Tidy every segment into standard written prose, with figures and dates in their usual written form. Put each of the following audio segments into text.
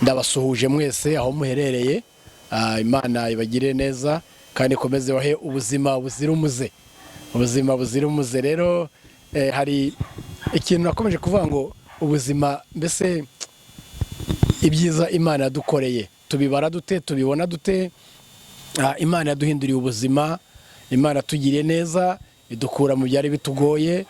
Ndabasuhuje mwese aho muherereye. Imana ibagirire neza kandi ikomeze bahe ubuzima buzira umuze, ubuzima buzira umuze. Rero hari ikintu nakomeje kuvuga ngo ubuzima, mbese ibyiza Imana yadukoreye tubibara dute? Tubibona dute? Imana yaduhinduriye ubuzima, Imana yatugiriye neza, idukura mu byari bitugoye,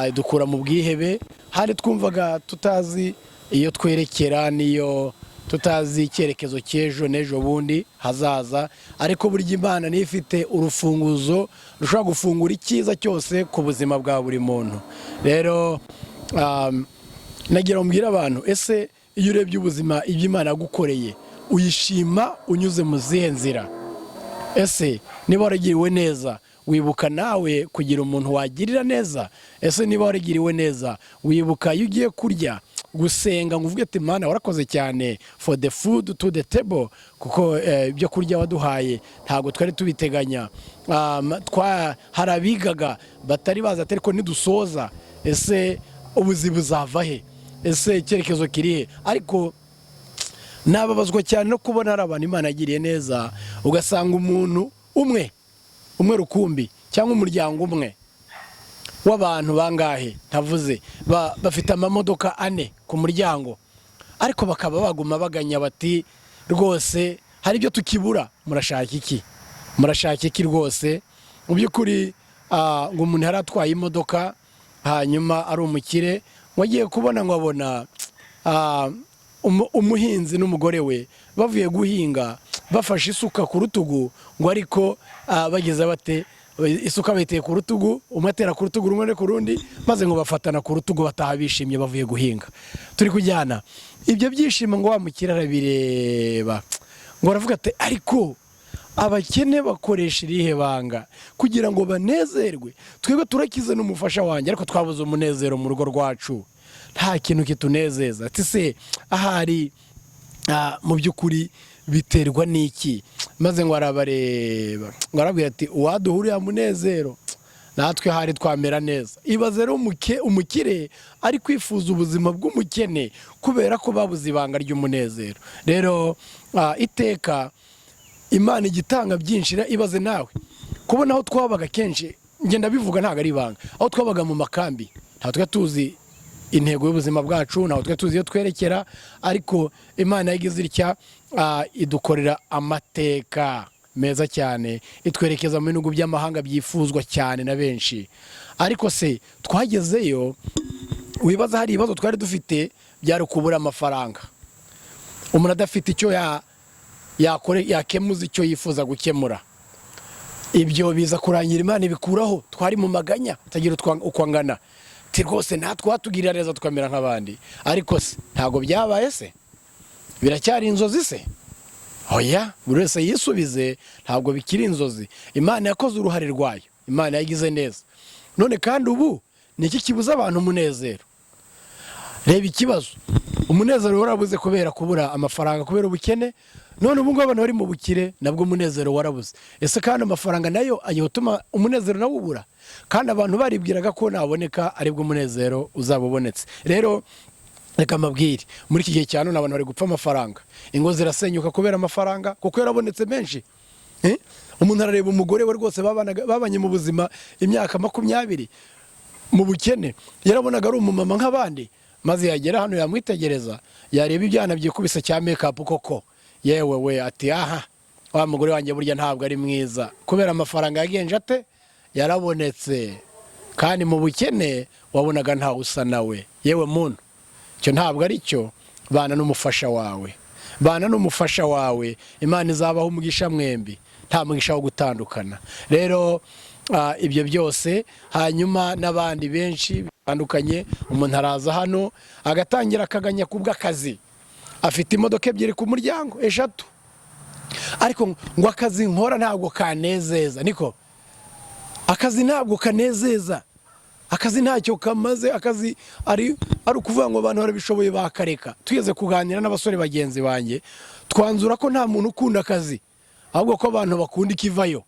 idukura mu bwihebe. Hari twumvaga tutazi iyo twerekera, n'iyo tutazi icyerekezo cy'ejo n'ejo bundi hazaza, ariko burya Imana niyo ifite urufunguzo rushobora gufungura icyiza cyose ku buzima bwa buri muntu. Rero nagira ngo mbwire abantu: ese iyo urebye ubuzima, ibyo Imana yagukoreye, uyishima unyuze mu zihe nzira? Ese niba waragiriwe neza, wibuka nawe kugira umuntu wagirira neza? Ese niba waragiriwe neza, wibuka iyo ugiye kurya gusenga ngo uvuge ati: "Mana, warakoze cyane for the food to the table," kuko ibyo kurya waduhaye ntabwo twari tubiteganya? Hari abigaga batari bazi ati: "Ariko nidusoza, ese ubuzima buzava he? Ese icyerekezo kiri he?" Ariko nababazwa cyane no kubona hari abantu Imana yagiriye neza, ugasanga umuntu umwe umwe rukumbi cyangwa umuryango umwe w'abantu bangahe ntavuze bafite amamodoka ane ku muryango, ariko bakaba baguma baganya bati: "Rwose hari ibyo tukibura." Murashaka iki? Murashaka iki rwose? Mu by'ukuri ngo umuntu yari atwaye imodoka, hanyuma ari umukire, ngo agiye kubona ngo abona umuhinzi n'umugore we bavuye guhinga, bafashe isuka ku rutugu, ngo ariko bageze bate, isuka bayiteye ku rutugu, umwe atera ku rutugu rumwe ku rundi, maze ngo bafatana ku rutugu, bataha bishimye bavuye guhinga. Turi kujyana ibyo byishimo. Ngo wa mukire arabireba, ngo aravuga ati: "Ariko abakene bakoresha irihe banga kugira ngo banezerwe? Twebwe turakize n'umufasha wanjye, ariko twabuze umunezero mu rugo rwacu, nta kintu kitunezeza." Ati: "Se ahari mu by'ukuri biterwa n'iki?" Maze ngo arabareba, ngo arabwira ati: "Uwaduha uriya munezero, natwe hari twamera neza." Ibaze rero umukire ari kwifuza ubuzima bw'umukene kubera ko babuze ibanga ry'umunezero. Rero iteka Imana igitanga byinshi. Rero ibaze nawe kubona aho twabaga kenshi, ngenda bivuga ntabwo ari ibanga, aho twabaga mu makambi, ntabwo twari tuzi intego y'ubuzima bwacu, ntabwo twari tuzi iyo twerekera, ariko Imana yagize itya idukorera amateka meza cyane, itwerekeza mu bihugu by'amahanga byifuzwa cyane na benshi. Ariko se twagezeyo, wibaza hari ibibazo twari dufite, byari ukubura amafaranga. Umuntu adafite icyo yakemuza icyo yifuza gukemura, ibyo biza kurangira Imana ibikuraho. Twari mu maganya atagira uko angana, ti rwose natwe watugirira neza tukamera nk'abandi. Ariko se ntabwo byabaye? Se biracyari inzozi se? Oya, buri wese yisubize, ntabwo bikiri inzozi. Imana yakoze uruhare rwayo, Imana yagize neza. None kandi ubu ni iki kibuza abantu umunezero? Reba ikibazo: umunezero warabuze kubera kubura amafaranga, kubera ubukene. None ubu ngubu abantu bari mu bukire, nabwo umunezero warabuze. Ese kandi amafaranga nayo agiye gutuma umunezero nawo ubura, kandi abantu baribwiraga ko naboneka aribwo umunezero uzaba ubonetse? Rero reka mbabwire, muri iki gihe cya none abantu bari gupfa amafaranga, ingo zirasenyuka kubera amafaranga, kuko yarabonetse menshi. Umuntu arareba umugore we rwose babanye mu buzima imyaka 20 mu bukene, yarabonaga ari umumama nk'abandi, maze yagera hano yamwitegereza, yareba ibyana byikubise cya makeup koko, yewe we, ati: "Aha wa mugore wanjye burya ntabwo ari mwiza," kubera amafaranga yagenje ate? Yarabonetse. Kandi mu bukene wabonaga ntawe usa nawe. Yewe muntu, icyo ntabwo ari cyo. Bana n'umufasha wawe, bana n'umufasha wawe, Imana izabaha umugisha mwembi, nta mugisha wo gutandukana. Rero ibyo byose, hanyuma n'abandi benshi bitandukanye, umuntu araza hano agatangira akaganya kubw'akazi. Afite imodoka ebyiri ku muryango, eshatu, ariko ngo: "Akazi nkora ntabwo kanezeza." Niko, akazi ntabwo kanezeza, akazi ntacyo kamaze, akazi ari ukuvuga ngo abantu barabishoboye bakareka. Tugeze kuganira n'abasore bagenzi banjye, twanzura ko nta muntu ukunda akazi, ahubwo ko abantu bakunda ikivayo.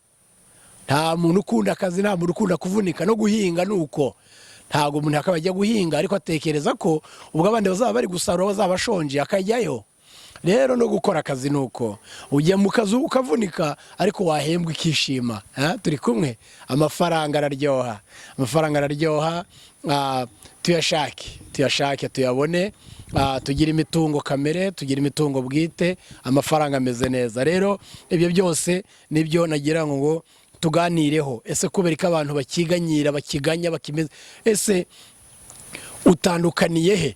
Nta muntu ukunda akazi, nta muntu ukunda kuvunika, no guhinga ni uko. Ntabwo umuntu akaba ajya guhinga ariko atekereza ko ubwo abandi bazaba bari gusarura bazaba bashonje akajyayo. Rero no gukora akazi ni uko, ujya mu kazi ukavunika ariko wahembwa ukishima. Turi kumwe? Amafaranga araryoha, amafaranga araryoha. Tuyashake, tuyashake, tuyabone, tugire imitungo kamere, tugire imitungo bwite, amafaranga ameze neza. Rero ibyo byose nibyo nagira ngo tuganireho. Ese kubera ko abantu bakiganyira, bakiganya, bakimeze, ese utandukaniye he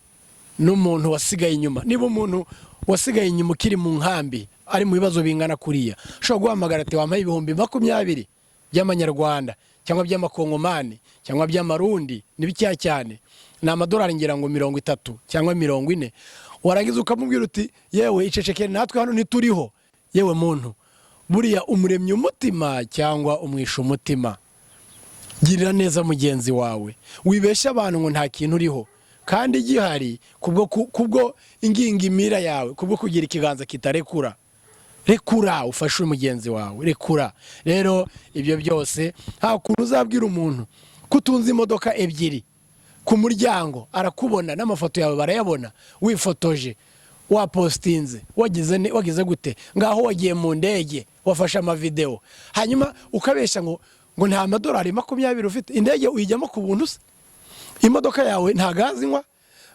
n'umuntu wasigaye inyuma? Niba umuntu wasigaye inyuma ukiri mu nkambi ari mu bibazo bingana kuriya, ushobora guhamagara ati: "Wampaye 20,000 by'amanyarwanda cyangwa by'amakongomani cyangwa by'amarundi," ni bikeya cyane, ni amadolari ngira ngo 30 cyangwa 40, warangiza ukamubwira uti: "Yewe, icecekere, natwe hano ntituriho." Yewe muntu, buriya umuremye umutima cyangwa umwisha umutima. Girira neza mugenzi wawe, wibeshya abantu ngo nta kintu uriho kandi gihari, kubwo ingingimira yawe, kubwo kugira ikiganza kitarekura. Rekura ufashe mugenzi wawe, rekura. Rero ibyo byose, nta kuntu uzabwira umuntu ko utunze imodoka ebyiri ku muryango, arakubona n'amafoto yawe barayabona, wifotoje, wapositinze, wagize gute, ngaho wagiye mu ndege, wafashe amavidewo, hanyuma ukabeshya ngo nta madolari 20 ufite. Indege uyijyamo ku buntu se? Imodoka yawe nta gazi inywa?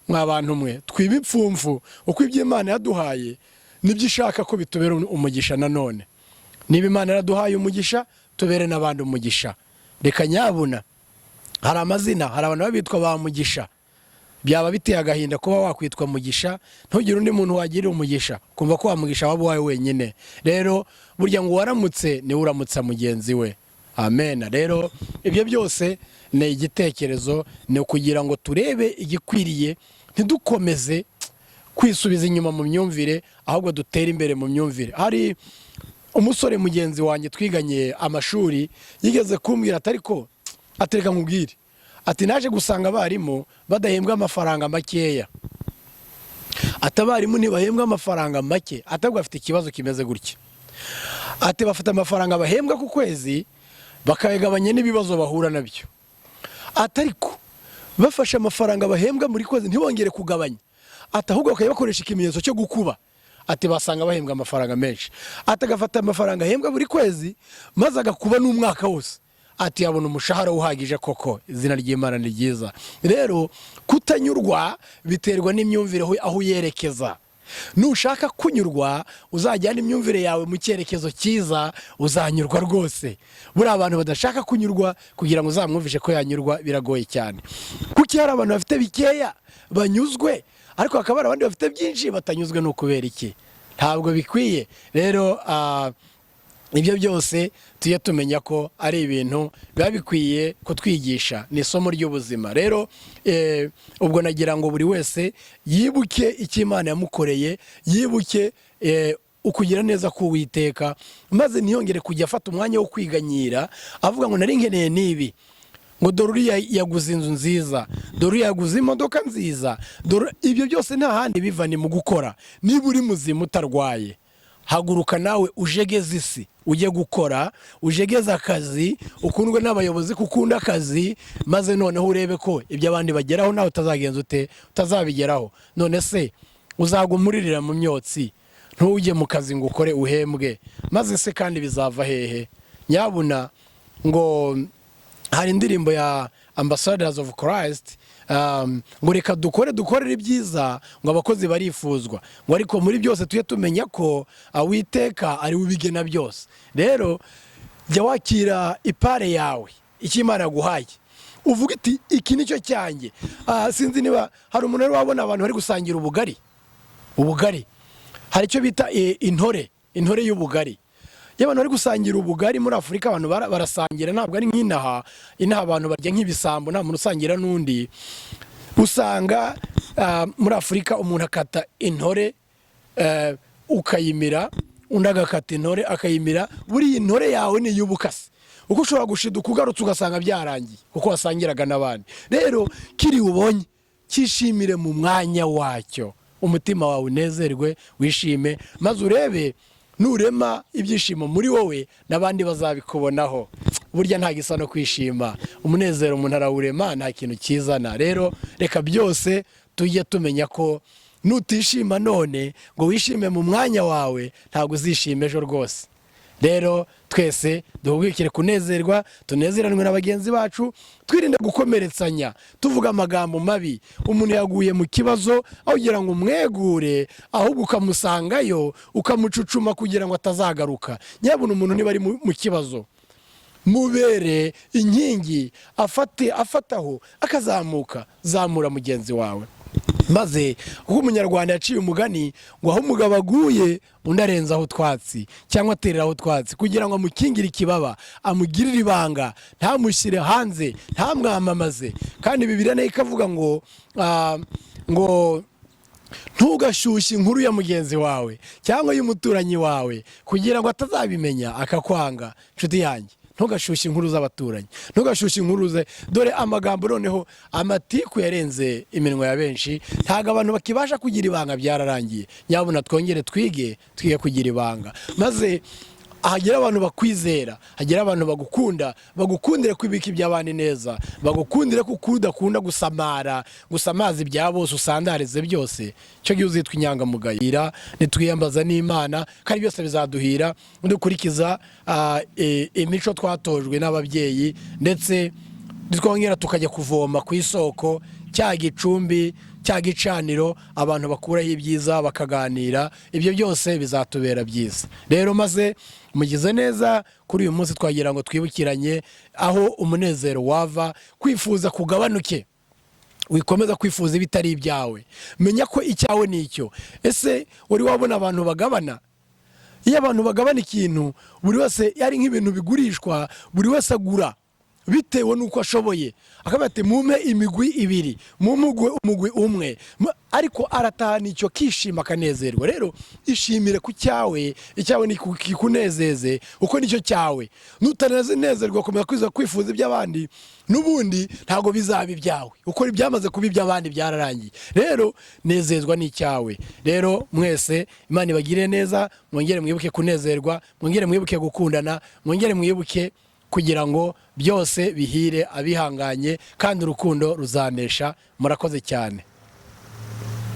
Mwa bantu mwe, twibe impfumfu, uko ibyo Imana yaduhaye nibyo ishaka ko bitubera umugisha. Nanone niba Imana yaraduhaye umugisha, tubere n'abandi umugisha. Reka nyabuna, hari amazina, hari abantu baba bitwa ba Mugisha. Byaba biteye agahinda kuba wakwitwa Mugisha ntugire undi muntu wagirira umugisha, kumva ko wa mugisha waba uwawe wenyine. Rero burya ngo uwaramutse niwe uramutsa mugenzi we. Amen. Rero ibyo byose ni igitekerezo, ni ukugira ngo turebe igikwiriye, ntidukomeze kwisubiza inyuma mu myumvire, ahubwo dutere imbere mu myumvire. Hari umusore mugenzi wanjye twiganye amashuri yigeze kumbwira ati: "Ariko," atereka nkubwire, ati: "Naje gusanga abarimu badahembwa amafaranga makeya." Ati: "Abarimu ntibahembwa amafaranga make." Atabwo afite ikibazo kimeze gutya, ati: "Bafata amafaranga bahembwa ku kwezi bakayagabanya n'ibibazo bahura nabyo." Ati: "Ariko bafashe amafaranga bahembwa muri kwezi ntibongere kugabanya," ati, "ahubwo bakajya bakoresha ikimenyetso cyo gukuba," ati, "basanga bahembwa amafaranga menshi." Ati: "Agafata amafaranga ahembwa buri kwezi maze agakuba n'umwaka wose," ati, "yabona umushahara uhagije koko." Izina ry'Imana ni ryiza. Rero kutanyurwa biterwa n'imyumvire aho uyerekeza. Nushaka kunyurwa, uzajyana imyumvire yawe mu cyerekezo cyiza, uzanyurwa rwose. Buriya abantu badashaka kunyurwa, kugira ngo uzamwumvishe ko yanyurwa biragoye cyane. Kuki hari abantu bafite bikeya banyuzwe, ariko hakaba hari abandi bafite byinshi batanyuzwe? Ni ukubera iki? Ntabwo bikwiye. Rero ibyo byose tujye tumenya ko ari ibintu biba bikwiye kutwigisha, ni isomo ry'ubuzima. Rero ubwo nagira ngo buri wese yibuke icyo Imana yamukoreye, yibuke ukugira neza k'Uwiteka, maze ntiyongere kujya afata umwanya wo kwiganyira avuga ngo: "Nari nkeneye n'ibi," ngo: "Dore uriya yaguze inzu nziza, dore uriya yaguze imodoka nziza, dore." Ibyo byose nta handi biva, ni mu gukora. Niba uri muzima utarwaye, haguruka nawe ujegeze isi, ujye gukora, ujegeze akazi, ukundwe n'abayobozi kuko ukunda akazi, maze noneho urebe ko ibyo abandi bageraho nawe utazagenza ute, utazabigeraho. None se uzaguma uririra mu myotsi, ntujye mu kazi ngo ukore uhembwe? Maze se kandi bizava hehe? Nyabuna, ngo hari indirimbo ya Ambassadors of Christ, ngo: "Reka dukore, dukorere ibyiza," ngo: "Abakozi barifuzwa," ngo: "Ariko muri byose tujye tumenya ko Uwiteka ari we ubigena byose." Rero jya wakira ipart yawe, icyo Imana yaguhaye, uvuga iti: "Iki nicyo cyanjye." Sinzi niba hari umuntu wari wabona abantu bari gusangira ubugari. Ubugari, hari icyo bita intore, intore y'ubugari. Iyo abantu bari gusangira ubugari muri Afurika, abantu barasangira, ntabwo ari nk'inaha. Inaha abantu barya nk'ibisambo, nta muntu usangira n'undi. Usanga muri Afurika umuntu akata intore, ukayimira, undi agakata intore akayimira. Buriya intore yawe ni iy'ubukase, kuko ushobora gushiduka ugarutse ugasanga byarangiye kuko wasangiraga n'abandi. Rero kiri ubonye cyishimire mu mwanya wacyo, umutima wawe unezerwe, wishime, maze urebe nurema ibyishimo muri wowe n'abandi bazabikubonaho. Burya nta gisa no kwishima. Umunezero umuntu arawurema, nta kintu kizana. Rero reka byose tujye tumenya ko nutishima none ngo wishime mu mwanya wawe, ntabwo uzishima ejo rwose. Rero twese duhugukire kunezerwa, tunezeranwe na bagenzi bacu, twirinde gukomeretsanya tuvuga amagambo mabi. Umuntu yaguye mu kibazo, aho kugira ngo umwegure, ahubwo ukamusangayo ukamucucuma kugira ngo atazagaruka. Nyabuna umuntu niba ari mu kibazo, mubere inkingi, afate afataho akazamuka. Zamura mugenzi wawe maze, kuko Umunyarwanda yaciye umugani ngo aho umugabo aguye undi arenzaho utwatsi cyangwa atereraho utwatsi kugira ngo amukingire ikibaba, amugirire ibanga, ntamushyire hanze, ntamwamamaze. Kandi Bibiliya nayo ikavuga ngo ntugashyushye inkuru ya mugenzi wawe cyangwa y'umuturanyi wawe kugira ngo atazabimenya akakwanga. Inshuti yanjye, ntugashyushye inkuru z'abaturanyi, ntugashyushye inkuru ze. Dore amagambo noneho, amatiku yarenze iminwa ya benshi. Ntabwo abantu bakibasha kugira ibanga, byararangiye. Nyabuna twongere twige kugira ibanga, maze hagera abantu bakwizera, hagera abantu bagukunda, bagukundire kubika iby'abandi neza, bagukundire kuko udakunda gusamara, gusamaza ibya bose, usandarize byose. Icyo gihe uzitwa inyangamugayo. Nitwiyambaza n'Imana kandi byose bizaduhira, dukurikiza imico twatojwe n'ababyeyi, ndetse twongera tukajya kuvoma ku isoko, cya gicumbi, cya gicaniro abantu bakuraho ibyiza bakaganira. Ibyo byose bizatubera byiza. Rero maze mugize neza kuri uyu munsi, twagira ngo twibukiranye aho umunezero wava. Kwifuza kugabanuke, wikomeza kwifuza ibitari ibyawe. Menya ko icyawe ni icyo. Ese wari wabona abantu bagabana? Iyo abantu bagabana ikintu, buri wese, ari nk'ibintu bigurishwa, buri wese agura bitewe n'uko ashoboye, akavuga ati: "Mumpe imigwi ibiri, mumpe umugwi umwe." Ariko aratahana icyo, kishima, akanezerwa. Rero ishimire ku cyawe, icyawe ni kikunezeze kuko nicyo cyawe. Nutanezerwa ugakomeza kwifuza iby'abandi, n'ubundi ntabwo bizaba ibyawe, kuko ibyamaze kuba iby'abandi byararangiye. Rero nezezwa n'icyawe. Rero mwese Imana ibagirire neza. Mwongere mwibuke kunezerwa, mwongere mwibuke gukundana, mwongere mwibuke kugira ngo byose bihire abihanganye, kandi urukundo ruzanesha. Murakoze cyane.